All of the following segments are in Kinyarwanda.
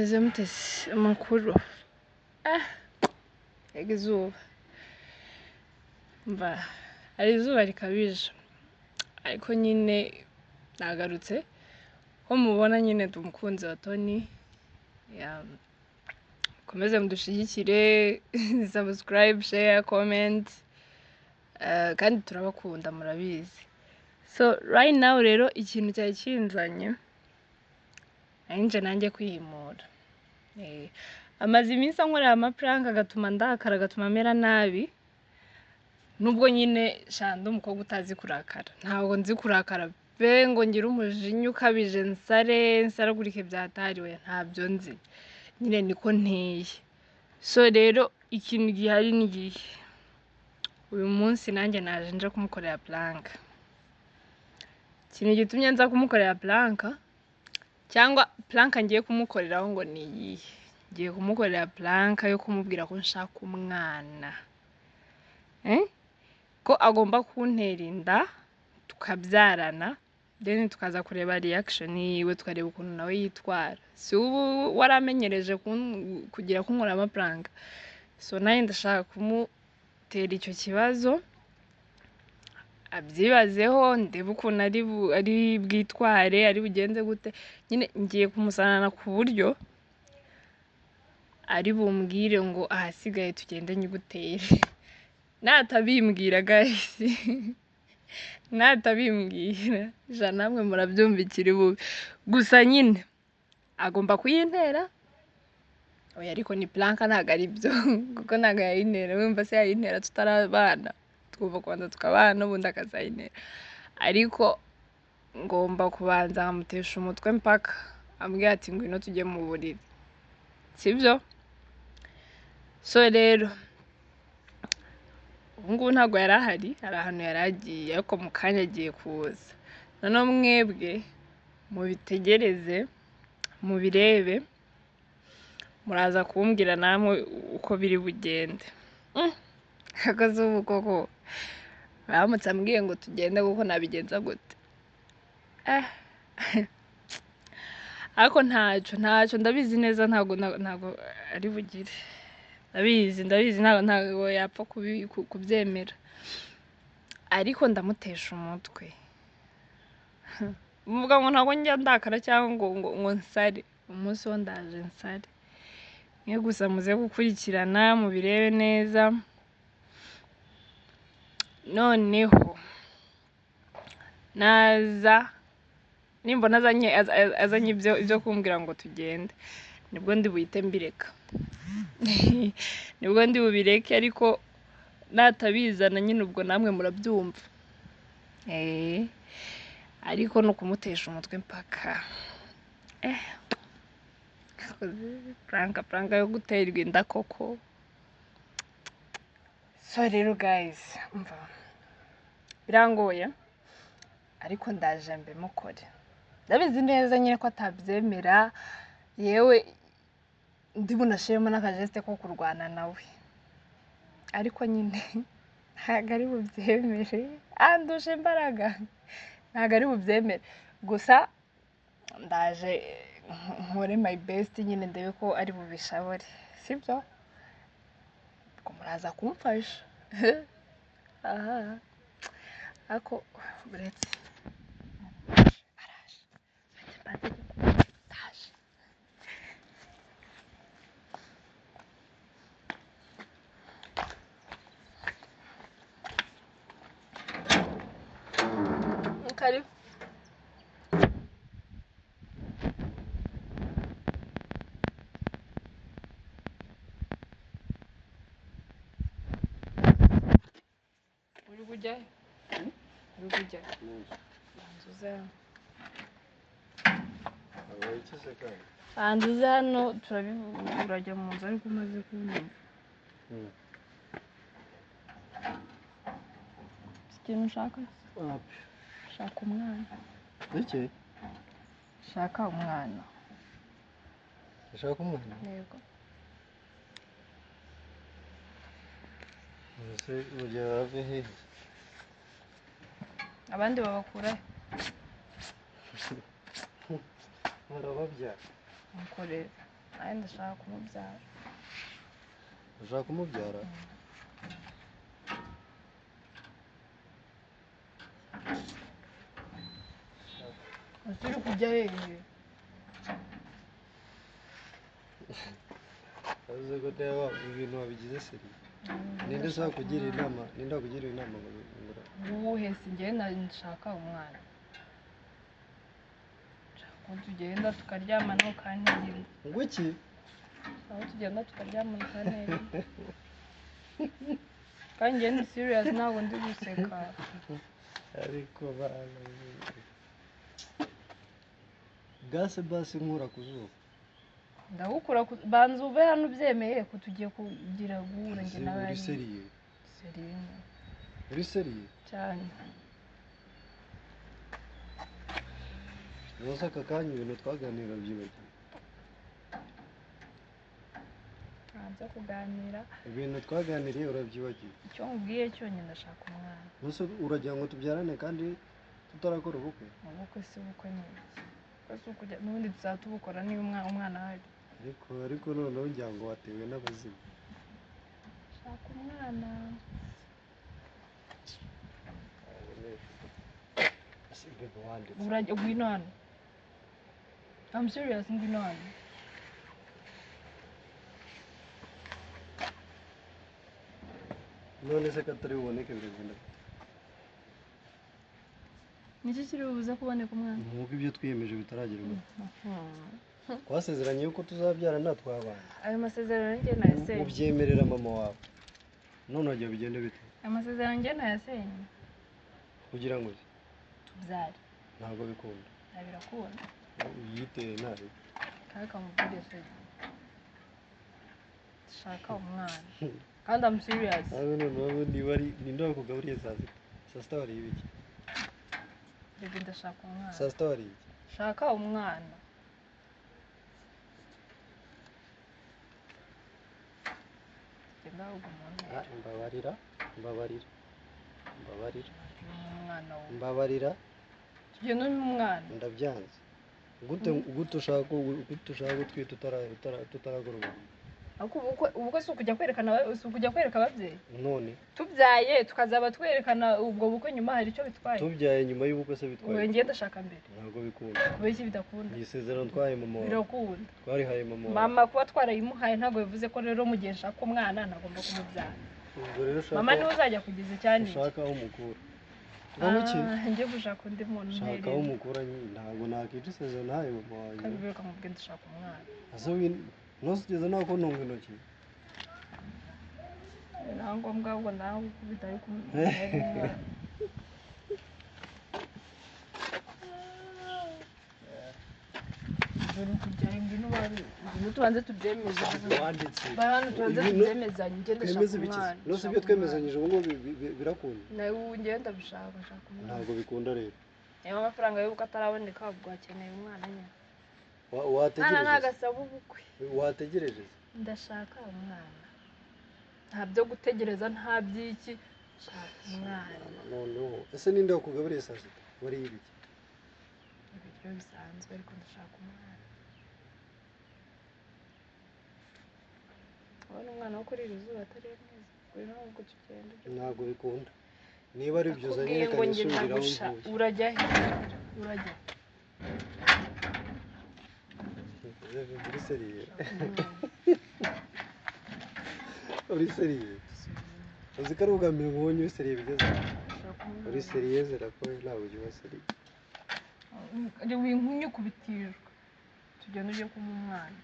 Mumeze mute se? Amakuru? Ah, mbega izuba! Umva hari izuba rikabije, ariko nyine nagarutse, ko mubona nyine ndi umukunzi wa Tony, mukomeze mudushyigikire, subscribe, share, comment, kandi turabakunda murabizi. So right now rero ikintu cyari kinzanye, nari nje nanjye kwihimura. Amaze iminsi ankorera amaprank agatuma ndakara, agatuma mera nabi, nubwo nyine sha ndi umukobwa utazi kurakara, ntabwo nzi kurakara pe ngo ngire umujinya ukabije nsare nsaragurike byatariwe, ntabyo nzi, nyine niko nteye. So rero ikintu gihari ni igihe, uyu munsi nanjye naje nje kumukorera prank. Ikintu gitumye nza kumukorera prank, cyangwa prank ngiye kumukoreraho ngo ni iyihe? Ngiye kumukorera prank yo kumubwira ko nshaka umwana. Ko agomba kuntera inda tukabyarana, then tukaza kureba reaction yiwe, tukareba ukuntu nawe yitwara. Si ubu waramenyereje kugira kunkora amaprank, so nanjye ndashaka kumutera icyo kibazo, abyibazeho, ndebe ukuntu ari bwitware, ari bugenze gute. Nyine ngiye kumusanana ku buryo ari bumbwire ngo ahasigaye tugende nyigutere. Natabimbwira guys, natabimbwira ja namwe murabyumva ikiri bubi. Gusa nyine agomba kuyintera, oya ariko ni prank ntabwo ari byo, kuko ntabwo yayintera, wumva se yayintera tutarabana, tugomba kubanza tukabana ubundi akazayintera. Ariko ngomba kubanza nkamutesha umutwe mpaka ambwira ati ngwino tujye mu buriri, sibyo? So rero ubu ngubu ntabwo yari ahari, hari ahantu yari agiye, ariko mu kanya agiye kuza. Noneho mwebwe mubitegereze, mubirebe, muraza kumbwira namwe uko biri bugende. Akazi ubu koko baramutse ambwiye ngo tugende kuko nabigenza gute? Ariko ntacyo ndabizi neza, ntabwo ari bugire. Ndabizi ntabwo yapfa kubyemera, ariko ndamutesha umutwe. Muvuga ngo ntabwo njya ndakara cyangwa ngo nsare, umunsi wo ndaje nsare. Mwe gusa muze gukurikirana mubirebe neza. Noneho naza nimbona azanye ibyo kumbwira ngo tugende, nibwo ndi buhite mbireka, nibwo ndi bubireke. Ariko natabizana nyine ubwo namwe murabyumva. Ariko ni ukumutesha umutwe mpaka. Prank yo guterwa inda koko. So rero guys, umva birangoye, ariko ndaje mbimukore. Ndabizi neza nyine ko atabyemera, yewe ndi bunashiremo n'akajeste ko kurwana nawe, ariko nyine ntabwo ari bubyemere, andusha imbaraga, ntabwo ari bubyemere. Gusa ndaje nkore my best nyine ndebe ko ari bubishabore, sibyo? Ubwo muraza kumfasha. Aha ariko buretse araje, ndaje. Karibu. Uri kujyayo? Uri kujyayo? Banza uze hano. Banza uze hano, urajya mu nzu ariko umaze kunyumva. Ikintu ushaka? Shaka umwana. Iki? Shaka umwana. Ushaka umwana? Yego. Ese urugero bave hehe? Abandi babakura he? Barababyara. Mukorera. Nanjye ndashaka kumubyara. Ushaka kumubyara? Ese uri kujya hehe? Avuze ko niba ibintu wabigize seri. Ninde se wakugira inama? Ninde wakugira inama ngo ngura? Uwuhe? Si njyewe nshaka umwana. Nshaka ko tugenda tukaryamana ukantera inda. Ngo iki? Aho tugenda tukaryamana ukantera inda. Kandi njyewe ndi serious, ntabwo ndi guseka. Ariko bana. Gase basi nkura ku zuba. Ndagukura banza uve hano ubyemeye ko tugiye kugira guhura njye nawe. Uri seriye? Seriye. Uri seriye? Cyane. Rwose aka kanya ibintu twaganira byibagiwe. Nta byo kuganira. Ibintu twaganiriye urabyibagiwe. Icyo nkubwiye cyonyine, ndashaka umwana. Nuse uragira ngo tubyarane kandi tutarakora ubukwe? Ubukwe si ubukwe ni iki? Ubukwe si ukujya n'ubundi tuzaba tubukora niba umwana ahari. Ariko noneho ngira ngo watewe n'abazimu. Shaka umwana. Urajya ngwino hano. I'm serious, ngwino hano. None se ko atari buboneke biragenda bite? Niki kiri bubuze kuboneka umwana? Nk'uko ibyo twiyemeje bitaragerwaho. Twasezeranye yuko tuzabyara natwe abana. Ayo masezerano njye nayasenye. Ubyemerera mama wawe. None wagira bigende bite? Ayo masezerano njye nayasenye. Kugira ngo tubyare. Ntabwo bikunda. Birakunda. Uyitere nabi. Kandi kamubwire se. Shaka umwana. Kandi I'm serious. Nawe noneho niba ari ninde wakugaburiye saa sita? Saa sita wariye ibiki? Reka ndashaka umwana. Saa sita wariye iki? Shaka umwana. Genda ahubwo umuntu. Mbabarira, mbabarira, mbabarira. Umwana wawe. Mbabarira. Tugenda n'umwana. Ndabyanze. Gute ushaka gutwita tutarakora ubukwe? Ariko ubukwe si ukujya kwerekana, si ukujya kwereka ababyeyi. None tubyaye tukazaba twerekana ubwo bukwe nyuma, hari icyo bitwaye? Tubyaye nyuma y'ubukwe se bitwaye? Ubu ngiye ndashaka mbere. Ntabwo bikunda. Kubera iki bidakunda? Ni isezerano twahaye mama wawe. Birakunda. Twarihaye mama wawe. Mama kuba twarayimuhaye ntabwo bivuze ko rero mu gihe nshaka umwana ntagomba kumubyara. Ubwo rero ushaka mama niwe uzajya kugeza icyane. Ushaka aho umukura. Ngo iki? Njye gushaka undi muntu. Shaka aho umukura nyine, ntabwo nakwica isezerano nahaye mama wanjye. Kandi bikamubwira ndashaka umwana. Ese ntusigeze nawe ko ntunga intoki? Nta ngombwa ahubwo nawe gukubita ariko dore kujya ngwino tubanze tubyemeze. Wanditse. Hano tubanze tubyemezanye, njye ndashaka umwana. Nose ibyo twemezanyije ubu ngubu birakunda? Nawe ubu njyewe ndabishaka, nshaka umwana. Ntabwo bikunda rero. Niba amafaranga y'ubukwe ataraboneka ubwo akeneye umwana nyine. Wategereje? Mwana ntagasaba ubukwe. Wategereje? Ndashaka umwana. Nta byo gutegereza, nta by'iki. Shaka umwana. Noneho ese ninde wakugaburiye saa sita? Wariye ibiki? Ibiryo bisanzwe, ariko ndashaka umwana. Urabona umwana wo kurira izuba atari mwiza. Ngwino ahubwo tugende. Ntabwo bikunda. Niba ari ibyo uzanye reka nisubirire aho mvuye. Urajya he? Urajya. Uri seriye? Uri seriye? Uzi ko ari ubwa mbere nkubonye uri seriye bigeze aho? Uri seriye zirakoye, ntabwo ujya uba seriye. Winkunyukubitijwe. Tugende ujye kumuha umwana.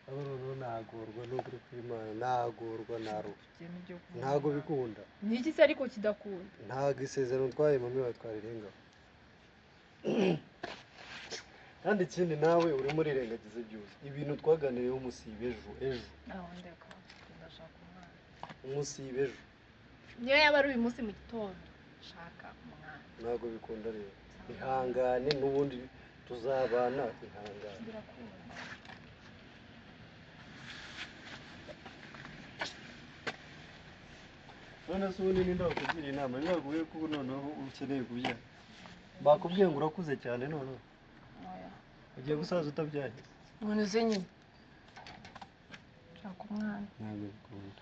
Abo noneho nagorwa n'ukuri kw'Imana, nagorwa naruha. Ntabwo bikunda. Ni iki se ariko kidakunda? Ntabwo isezerano twahaye mama wawe twarirengaho. Kandi ikindi nawe urimo urirengagiza byose. Ibintu twaganiriyeho umusibe ejo ejo. Ndeka ndashaka umwana. Umusibe ejo. Niyo yaba ari uyu munsi mu gitondo, shaka umwana. Ntabwo bikunda rero. Ihangane n'ubundi tuzabana, ihangane. Birakunda. None se ubundi ninde wakugira inama? Ninde wakubwiye ko noneho ukeneye kubyara? Bakubwiye ngo urakuze cyane noneho. Oya. Ugiye gusaza utabyaye. Umuntu uzi nyine. Shaka umwana. Ntabwo bikunda.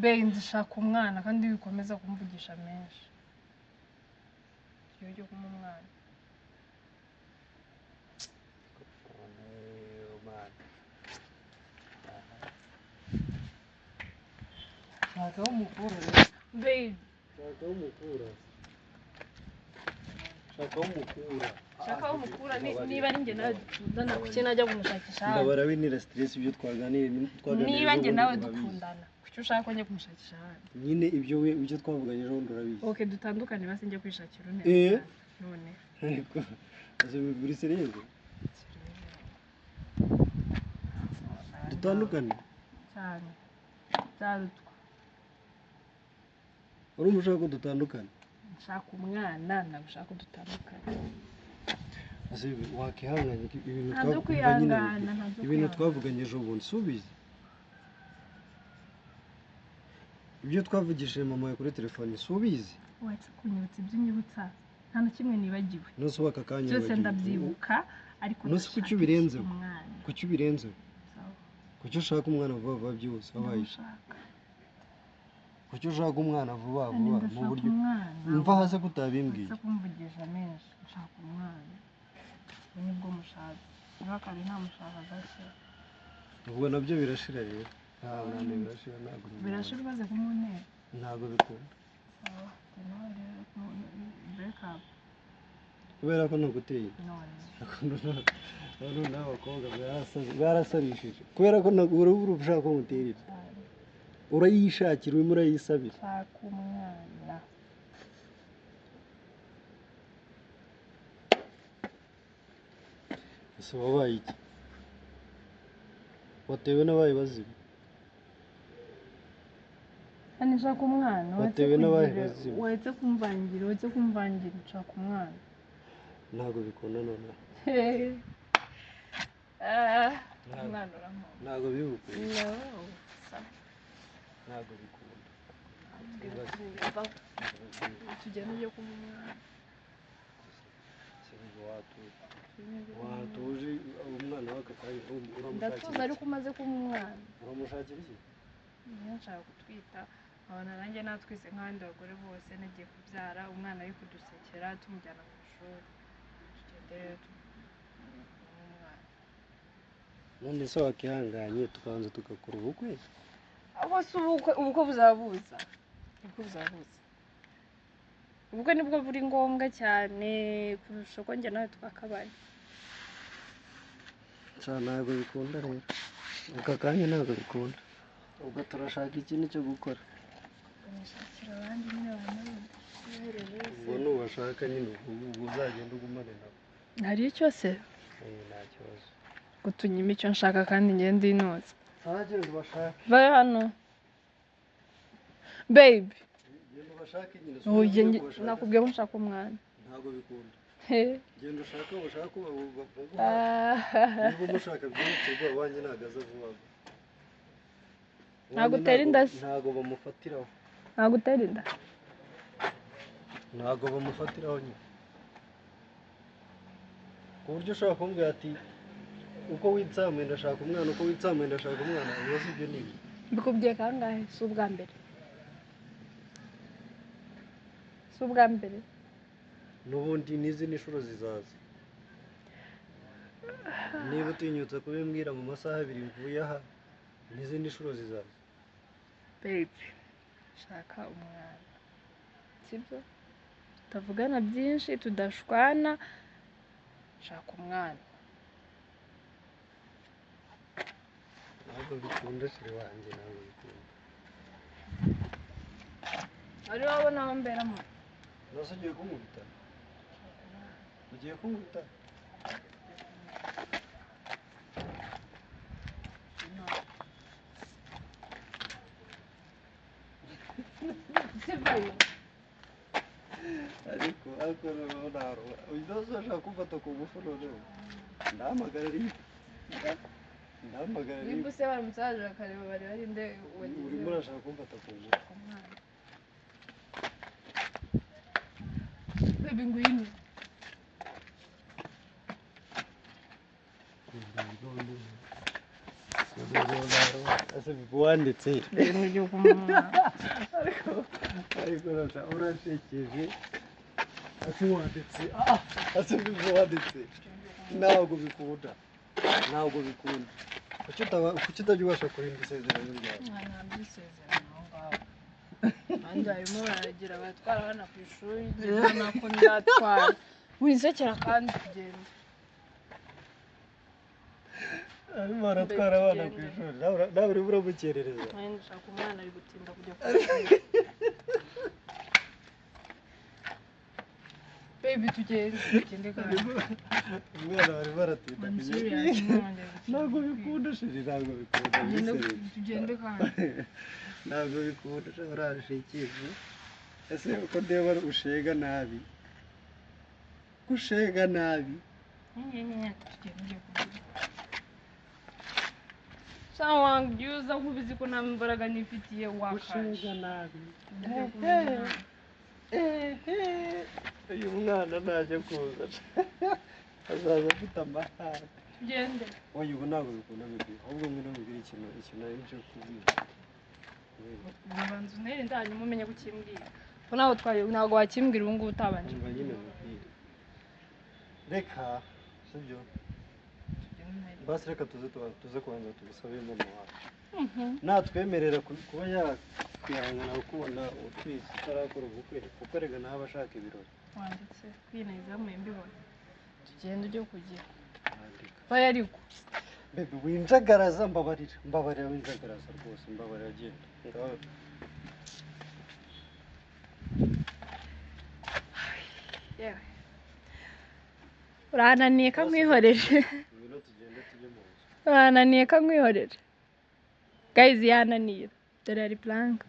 Bae, nzishaka umwana kandi wikomeza kumvugisha menshi. Iyo ujya kumpa umwana. Shaka aho umukura rero. Babe, Shaka aho umukura. Shaka aho umukura. shaka aho umukura niba ari njye nawe dukundana, kuki najya kumushakisha ahandi? Ndabara winira stress ibyo twaganiriye twaganiriye. Niba njye ejo nawe bundi urabizi. dukundana, kuki ushaka ko njya kumushakisha ahandi? Nyine ibyo we ibyo twavuganye ejo bundi urabizi. Okay, dutandukane basi njye kwishakira undi. Eh. None. Ariko ese uri serious? Dutandukane. Cyane. Byarutwa. Urumva ushaka ko dutandukana? Nshaka umwana, ntabwo ushaka ko dutandukana. Ese wakihanganye ibintu Nta byo twavu- umva nyine kwihangana, nta byo ibintu kwihangana. twavuganye ejo bundi subizi. Ibyo twavugishije mama wawe kuri telefone subizi. Uretse kunyibutsa ibyo unyibutsa, nta na kimwe nibagiwe. Nonse ubu aka kanya Byose wibagiwe. ndabyibuka, ariko Nonse kuki ndashaka ubirenzeho? umwana. Kuki ubirenzeho? Sawa. Kuki ushaka umwana vuba vuba byihuse wabaye iki? Ndamushaka. Kuki ushaka umwana vuba Kandi vuba mu ndashaka buryo umwana. mva hasi ko utabimbwiye? Uretse kumvugisha menshi, nshaka umwana. Ubu nibwo mushatse. Niba kare ntamushaka gake. Ubwo nabyo birashira rero. Nta ntabwo birashira, ntabwo bikunda. Birashira umaze kumuntera. Ntabwo bikunda. Sawa. Njye nawe rero break up. Kubera ko ntaguteye inda. None. None n'abakobwa barasarishije. Kubera ko ntabwo urabura ushaka ko ngutera inda. Cyane. Urayishakira urimo urayisabira. Nshaka umwana. Ese wabaye iki? Watewe n'abaye bazimu. Kandi nshaka umwana. Uretse Watewe n'abahe kugira- bazimu? Uretse kumvangira, uretse kumvangira, nshaka umwana. Ntabwo bikunda noneho. Ah, Ntabwo. umwana uramuha. Ntabwo bigukunda. No. Sawa. Ntabwo bikunda. Tugende ujye kumpa umwana. Ese watuje. Watuje umwana w'aka kanya uramushakira Ndatuza iki? ariko umaze kumpa umwana. Uramushakira iki? Niyo nshaka gutwita, nkabona nanjye natwise nk'abandi bagore bose, nagiye kubyara umwana ari kudusekera tumujyana mu ishuri. Tugende rero tumuhe umwana. None se wakihanganye tukabanza tugakora ubukwe? Aho se ubukwe, ubukwe buzabuza. Ubukwe buzabuza. Ubukwe nibwo buri ngombwa cyane kurusha uko njye nawe twakabaye. Nsa ntabwo bikunda rero. Aka kanya ntabwo bikunda. Ubwo turashaka ikindi cyo gukora. Nishakira abandi nyine banyohereje. Ubwo nubashaka nyine ubwo uzagenda ugumane nabo. Hari icyo se? Eh, nta kibazo. Gutunyima icyo nshaka kandi njye ndinoza. Ntagenda ubashake. Vayo hano. Babe. Genda ubashake nyine. Oya, Ubashake. nakubwiye ko nshaka umwana. Ntabwo bikunda. He. Genda ushake ushake baguha. Ah. Niba umushaka byihutirwa iwanjye ntabwo aza vuba vuba. Ntabwo Iwanjye utera inda se? Ntabwo bamufatiraho. Ntabwo utera inda. Ntabwo bamufatiraho nyine. Ku buryo ushobora kumbwira ati uko witsamuye ndashaka umwana, uko witsamuye ndashaka umwana, ibibazo ibyo ni ibi. Mbikubwiye kangahe? Si ubwa mbere. Si ubwa mbere. N'ubundi n'izindi nshuro zizaza. Niba utinyutse kubimbwira mu masaha abiri mvuye aha, n'izindi nshuro zizaza. Babe, shaka umwana. Sibyo? Tutavugana byinshi, tudashwana, shaka umwana. Ntabwo bikunda chéri wanjye, ntabwo bikunda. Wari wabona aho mberamo? Nose ugiye kunkubita? Ugiye kunkubita? Sivayo. Ariko noneho ntaruha. Uyu nose urashaka kumfata ku ngufu noneho. Ndahamagara RIB. Ndahamagara RIB. Niba se baramutse baje bakareba bari bari nde wagize. Urimo urashaka kumfata ku ngufu. Umwana. Baby, ngwino. Ese wanditse Tugende ujye kumwana. Ariko rata urashekeje. Ese wanditse, ese wanditse, ntabwo bikunda, ntabwo bikunda. Kuki utajya ubasha kurinda isezerano ryawe? Mwana byisezerano aho ngaho. Abandi barimo baragira batwara abana ku ishuri, njye nako nzatwara. Wisekera kandi tugende. Arimo aratwara abana ku ishuri, nawe urimo uramukerereza. Nanjye ndashaka umwana ari gutinda kujya ku ishuri. Baby tugende, tugende kandi. Umwana barimo aratinda I'm kujya serious, kwiga. umwana ari gutinda Ntabwo kwiga. bikunda shiri, ntabwo bikunda. Tugende, Biseriye. tugende kandi. Ntabwo bikunda, urashekeje. Ese uko ndeba ushega nabi, ko ushega nabi. Tugende ujye kubyina. Sawa uza nkubizi ko nta mbaraga nifitiye wakaje. Ushega nabi. Ujye kubyina. Ehe, uyu mwana ntajya kuza azaza afite amahane. Tugende. Oya, ubu ntabwo bikunda bibi, ahubwo ngwino nkubwire ikintu nari nje kubwira. Ubanza untere inda hanyuma umenye kukimbwira. Ko ntabwo twari, ntabwo wakimbwira ubu ngubu utabanje. Umva nyine nkubwire, reka sibyo. Tugende untere. Basi reka tuze kubanza tubisabe mama wacu natwemerera kuba yakwihangana kukubona utwite utarakora ubukwe, kuko erega nawe aba ashaka ibirori. Wanditse kwineza mbibona. Tugende ujye kugira. Andika. Baya ariko. Bebe winjagaraza, mbabarira, mbabarira winjagaraza rwose, mbabarira, genda ngaho. Yewe. Urananiye ka nkwihorere. Ngwino tugende tujye mu nzu. Urananiye ka nkwihorere. Guys yananiye. Dore hari plank.